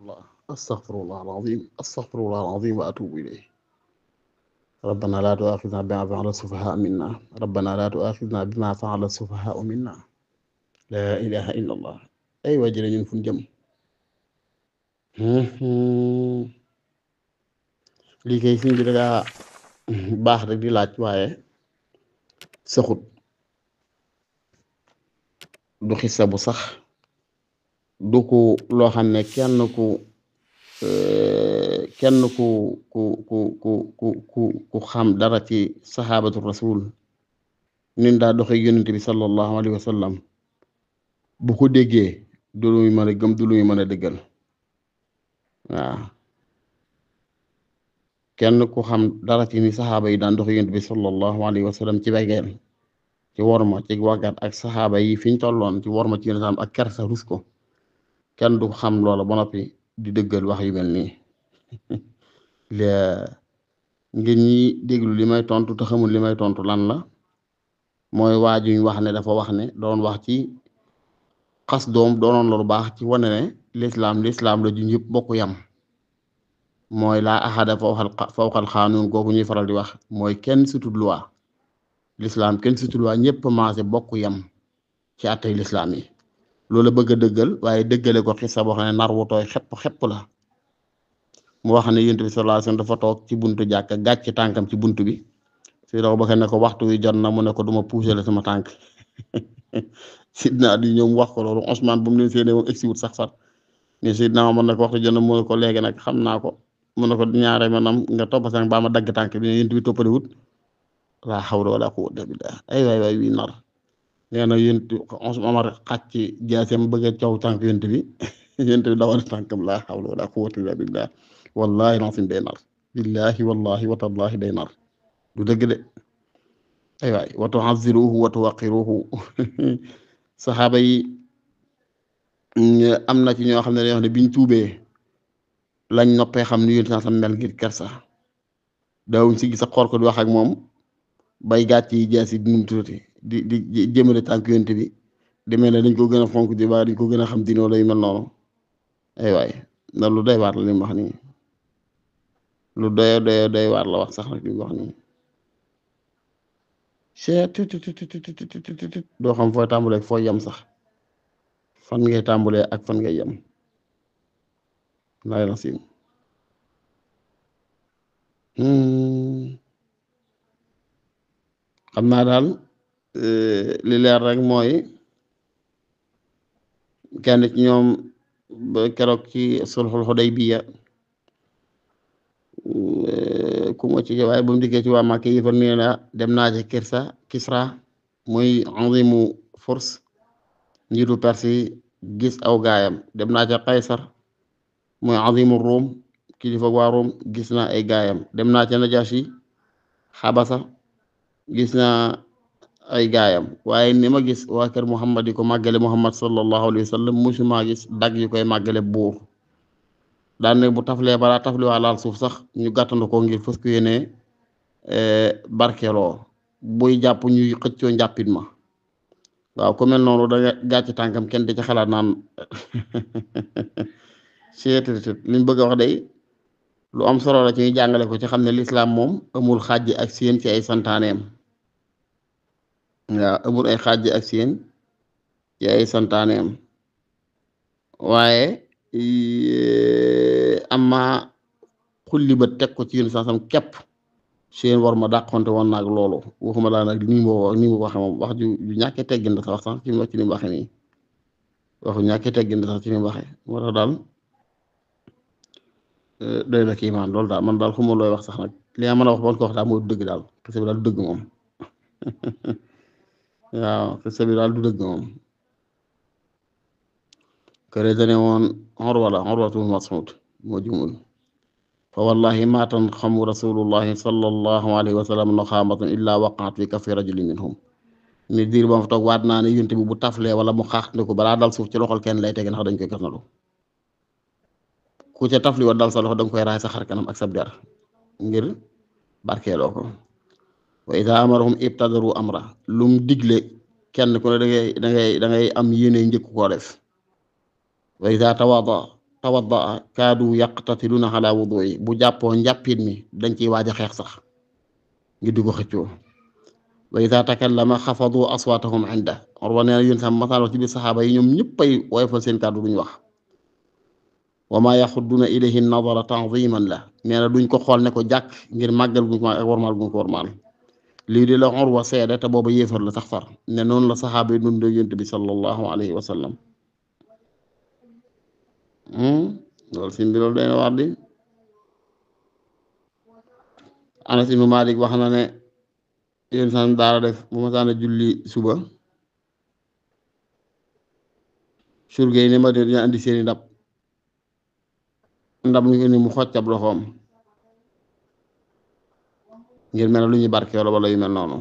الله أستغفر الله العظيم أستغفر الله العظيم وأتوب إليه. ربنا لا تؤاخذنا بما فعل السفهاء منا ربنا لا تؤاخذنا بما فعل السفهاء منا لا إله إلا الله. ay waa jërë ñun fu ñu jëm lii kay suñ bi dangaa baax rek di laaj waaye saxut du xissa bu sax du ko loo xam ne kenn ku xam dara ci saxaabatu rasul nin daa doxe yonent bi sallallahu alayhi wa sallam bu ko déggee du lu muy mën a gëm du lu muy mën a dëggal waaw kenn ku xam dara ci ni saxaaba yi daan doxe yonent bi sallallahu alayhi wa sallam ci wegeel ci worma ci waggat ak saxaaba yi fiñ tolloon ci worma ci yonent ak kersa rus ko kenn du xam loola ba noppi di dëggal wax yu mel nii ngir ñi déglu li may tontu te xamul li may tontu lan la mooy waajuñ wax ne dafa wax ne doon wax ci xas doom doonoon lu baax ci wane ne lislaam la ju ñëpp bokk yam mooy laa axada fawqal xaanuun kooku ñuy faral di wax mooy kenn sutut loi lislaam kenn sutut loi ñëpp maase bokk yam ci àttey lislaam yi loolu bëgg a dëggal waaye dëggale ko xisa boo xam ne nar wu tooy xepp la mu wax ne yonent bi sallallahu alayhi wasallam dafa toog ci buntu jàkka gàcc tànkam ci buntu bi si daw ba ne ko waxtu wi jot na mu ne ko duma pousser la sama tànk sidna di ñoom wax ko loolu Ousmane bu mu leen séenee moom egsi wut sax ni sidna man ne ko waxtu jot na mu ne ko léegi nag xam naa ko mu ne ko ñaare manam nga toppatang baa ma dagg tànk bi ne yonent bi toppale wut laa hawla wala quwwata billah ay waay wi nar nee na yonent Omar xàcc jaasem bëgg a caw tànk yonent bi yonent bi dawal tànkam laa hawla wala quwwata illa billah wallahi lancim day nar billahi wallahi wa tallahi day nar du dëgg de ay waay wa tu'azziruhu wa tuwaqqiruhu saxaaba yi am na ci ñoo xam ne dañoo xam ne biñ tuubee lañ noppee xam ni yonent sa mel ngir kersa daawuñ si gis a xool ko di wax ak moom bay gàcc yi jaasi di num tuuti di jëmale tànk yonent bi di mel ne dañ ko gën a fonk di waaye dañ ko gën a xam dinoo lay mel noonu ay waay na lu doy waar la li mu wax nii lu doy waar la wax sax nag li mu wax nii doo xam fooy tàmbalee fooy yem sax fan ngay tàmbalee ak fan ngay yem laay la sim xam naa daal li leer rek mooy kenn ci ñoom ba keroog ci sulhul Hudaybiya ku mu ci waaye bu mu dikkee ci waa Màkka yi fa nee na dem naa ci Kisra muy azimu Furs njiitu Perse yi gis aw gaayam dem naa ca Qaysar muy azimu Rum kilifa waa Rum gis naa ay gaayam dem naa ca Najashi Xabasa gis naa ay gaayam waaye ni ma gis waa kër Muhammad yi ko màggale Muhammad sallallahu alayhi wa sallam musuma gis dag yu koy màggale buur daan ne bu taflee balaa tafli waa laal suuf sax ñu gàttandu ko ngir fës ko yéene barkeeloo buy jàpp ñuy xëccoo njàppit ma waaw ku mel noonu da nga gàcc tànkam kenn di ci xalaat naan seetet liñ bëgg a wax day lu am solo la ci ñu jàngale ko ci xam ne lislaam moom amul xàjj ak seen ci ay santaaneem waaw amul ay xàjj ak seen ci ay santaaneem waaye amma xulli ba teg ko ci yéen sansam képp seen war ma dàqonte woon naag loolu waxuma laa nag ni mu waxe moom wax ju ñàkkee teggin la sax ci wax ci ni mu waxe nii waxu ñàkkee teggin la sax ci ni mu waxe moo tax daal doy na kii maan loolu daal man daal xuma looy wax sax nag li nga mën a wax bon ko wax daal mooy du dëgg daal parce que daal du dëgg moom waaw parce que daal du dëgg moom këré dane woon Urwatul Mas'ud moo jumul fa wallahi ma tanxamu rasulullahi sallallahu alayhi wa sallam naxaamatun illa waqaat fi kafi rajulin minhum ni diir ba ma fa toog waat naa ne yonent bi bu taflee wala mu xaax ne ko balaa dal suuf ci loxol kenn lay tege ndax dañ koy gasnalu ku ca tafli wa dal sa loxo danga koy raay sa xar kanam ak sab der ngir barkeeloo ko wa ida amarahum ibtadaru amra lum digle kenn ku ne da ngay am yéene njëkk koo def wa ida tawaada tawaddaa kaadu yaqtatiluna ala wudu'i bu jàppoo njàppit mi dañ ciy waaj a xeex sax ngir di ko xëccoo wa ida takallama xafadu aswaatahum inda Urwa nee na yéen sax masaan wax ci biir saxaaba yi ñoom ñëppay woyofal seen kàddu duñ wax wa maa yaxudduna ilayhi nadara tanziman la nee na duñ ko xool ne ko jàkk ngir màggal guñ ko ak warmaal guñ ko warmaal lii di la Urwa seede te booba yéefar la sax far ne noonu la saxaaba yi dund yonent bi sallallahu alayhi wa sallam loolu si loolu day war di Anas ibnu Malik wax na ne yéen san daara def bu ma saana julli suba surga yi ne ma de dina andi seeni ndab ñu ni mu xoccab loxoom ngir mel lu ñuy barkeeloo wala yu mel noonu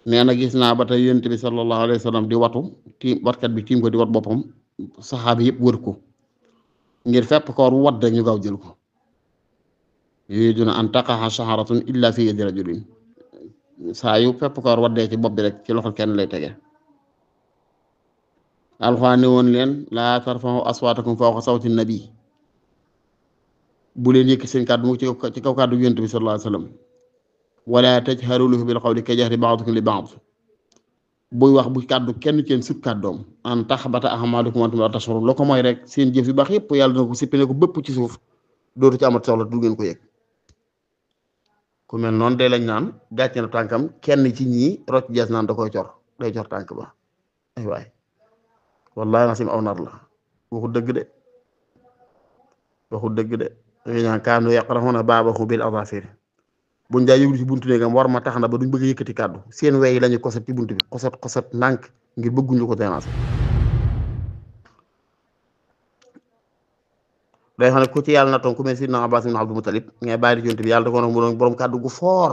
nee na gis naa ba tey yonent bi sallallahu alayhi wa sallam di watu tiim watkat bi tiim ko di wat boppam saxaabi yëpp wër ko ngir fepp koor wadd rek ñu gaaw jël ko yuriduna an taqa'a shaharatun illa fi yadi rajulin saa yu fepp koor waddee ci bopp bi rek ci loxol kenn lay tege alxuraan ne woon leen laa tarfa'u aswaatakum fawqa sawti nabi bu leen yëkki seen kàddu mu ci kaw kàddu yonent bi sallallahu alayhi wa sallam wala tajharu lahu bil qawli kajahri ba'dikum li ba'd buy wax bu kàddu kenn ci yéen sut kàddoom an tahbata a'malukum wa antum la tash'urun loo ko mooy rek seen jëf yu baax yëpp yàlla dina ko sippine ko bëpp ci suuf dootu ci amat soxla du ngeen ko yëg ku mel noonu de lañ naan gàcce na tànkam kenn ci ñii rocc jees naan da koy cor day cor tànk ba ay waay wallahi nasim aw nar la waxu dëgg de dañuy naan kaanu yaqra'una baabahu bil azafir buñ daa yëglu ci buntu néegam war ma tax na ba duñ bëgg a yëkkati kàddu seen wey lañu koset ci buntu bi koset ndànk ngir bëgguñ lu ko déranger day xam ne ku ci yàlla na toon ku mel sidna Abbas ibn Abdul Muttalib ngay bàyyi di yonent bi yàlla da ko nag mu doon borom kàddu gu foor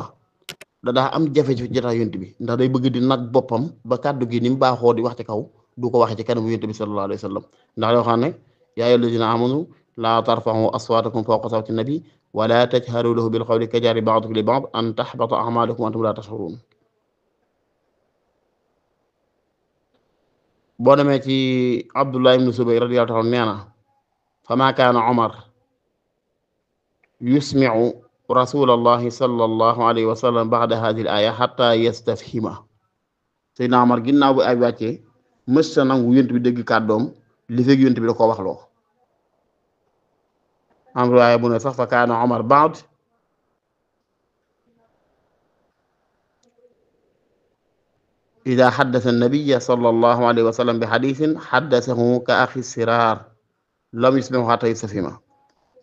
da daa am jafe ci jotaay yonent bi ndax day bëgg di nag boppam ba kàddu gi ni mu baaxoo di wax ci kaw du ko waxee ci kanamu yonent bi sallallahu alayhi wa sallam ndax yoo xam ne yaa ayyuhal lazina amanu laa tarfa'u aswaatakum fawqa sawti nabi wala tajharu lahu bil qawli kajahri ba'dikum li ba'd an tahbata a'malukum wa antum la tash'urun boo demee ci Abdullah ibn Zubayr radiyallahu anhu nee na fama kaana Omar yusmi'u rasulallahi sallallahu alayhi wa sallam ba'da hadhihi al-aya hatta yastafhima Seydina Omar ginnaaw bu ay wàccee mës sa nangu yonent bi dégg kàddoom li fekk yonent bi da koo wax loo am riwaaya bu ne sax fa kaana Omar ba'd ida xaddasa annabiya sallallahu alayhi wa sallam bi xadisin xaddasahu ka axi siraar lam yusmi'hu hatta yastafhima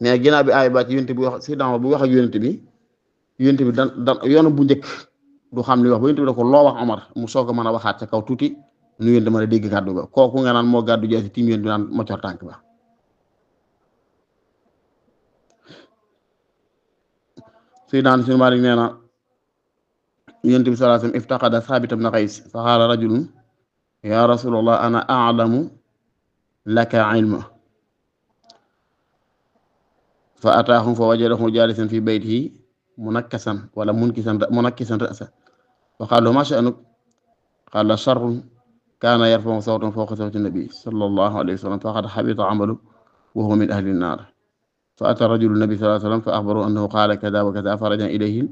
mais ginnaaw bi ay ba ci yonent bi wax si dama bu wax ak yonent bi dan yoonu bu njëkk du xam li wax ba yonent bi da ko loo wax Omar mu soog a mën a waxaat ca kaw tuuti nu yonent mën a dégg kàddu ga kooku nga naan moo gàddu jaasi tiim yonent bi naan ma cor tànk ba Seydina Anas bin Maalik nee na yonent bi sallallahu alayhi wasallam iftaqada Saabit ibn Qays fa qaala rajulun ya rasulallah ana a'lamu laka ilma fa ataahu fa wajadahu jaalisan fi baytihi munakkisan ra'sa fa qaala ma sha'nuk qaala sharrun kaana yarfa'u sawtan fawqa sawti nabi sallallahu alayhi wasallam faqad habita amalu wa huwa min ahli an-naar fa ata rajulu nabi sallallahu alayhi wasallam fa akhbarahu annahu qaala kadha wa kadha fa raja'a ilayhi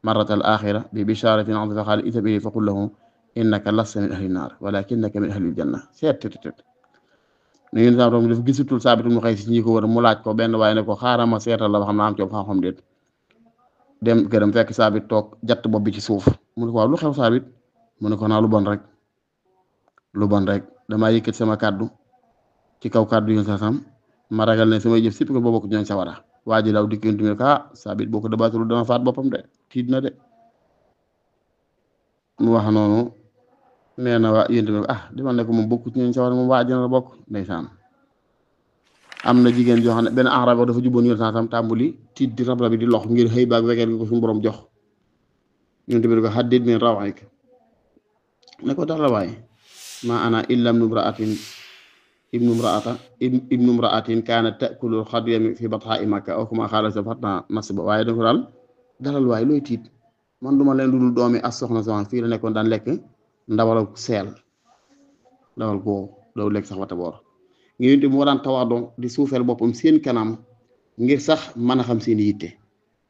marrata al-akhirah bi bisharatin 'azima fa qala idhhab ilayhi fa qul lahu innaka lasta min ahli an-naar walakinnaka min ahli al-janna ni ngeen sax doom dafa gisutul Saabit ibn Qays ñi ko wër mu laaj ko benn waaye ne ko xaaral ma seetal la ba xam naa am ci xam-xam déet dem gërëm fekk Saabit toog jatt bopp bi ci suuf mu ne ko waaw lu xew Saabit mu ne ko naa lu bon rek damaa yëkkat sama kàddu ci kaw kàddu yu sam ma ragal ne samay jëf sipp ko boo bokk ñooñ sawara waa ji daw dikk yonent bi ne ko Saabit boo ko dabaatul dana faat boppam de tiit na de mu wax noonu nee na waa yonent bi ne ko demal ne ko moom bokku ci ñooñ sawara moom waa dina la bokk ndeysaan am na jigéen joo xam ne benn arab dafa jubboon yonent sam tàmbuli tiit di rab-rabi di lox ngir xëy baag wegeel gi ko suñu borom jox yonent bi ne ko haddid min raw'ik ne ko dara waay ma ana illa ibnu imra'atin kaanat ta'kulu al-khadya fi batha'i Makka aw kama qaala fatna nasba waaye da ko daal dalal waay looy tiit man duma leen dudul doomi as soxna soxna fii la nekkoon daan lekk ndawal seel dawal ko daw lekk sax wata boor nga yonent bi moo daan tawaadoo di suufeel boppam seen kanam ngir sax mën a xam seen yitte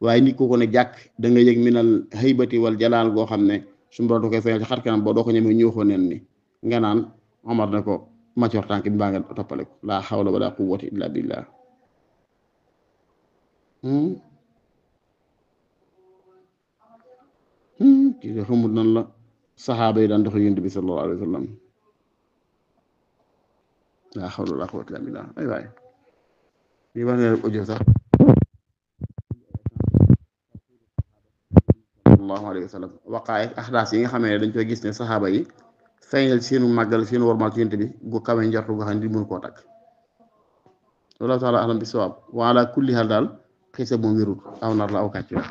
waaye nit ko ko ne jàkk da nga yëg minal haybati wal jalaal goo xam ne suñu borom da koy feeñal ci xar kanam boo doo ko ñemee ñëw ko nen ni nga naan Omar ne ko maccoor tànk bi mbaa nga toppale ko laa hawla wala quwwata illa billah kii de xamul nan la saxaaba yi daan dox yonent bi sallallahu alayhi wa sallam laa hawla wala quwwata illa billah ay waay lii wax ne rek audio sax sallallahu alayhi wa sallam waqaay axdaas yi nga xamee ne dañ koy gis ne saxaaba yi feeñal seenu màggal seenu wormaal ci yonent bi gu kawe njortu nga xam ne di mën koo takk wallahu taala alam bi sawaab wa ala kulli haal daal xisa moom wérut aw nar la aw kàcc la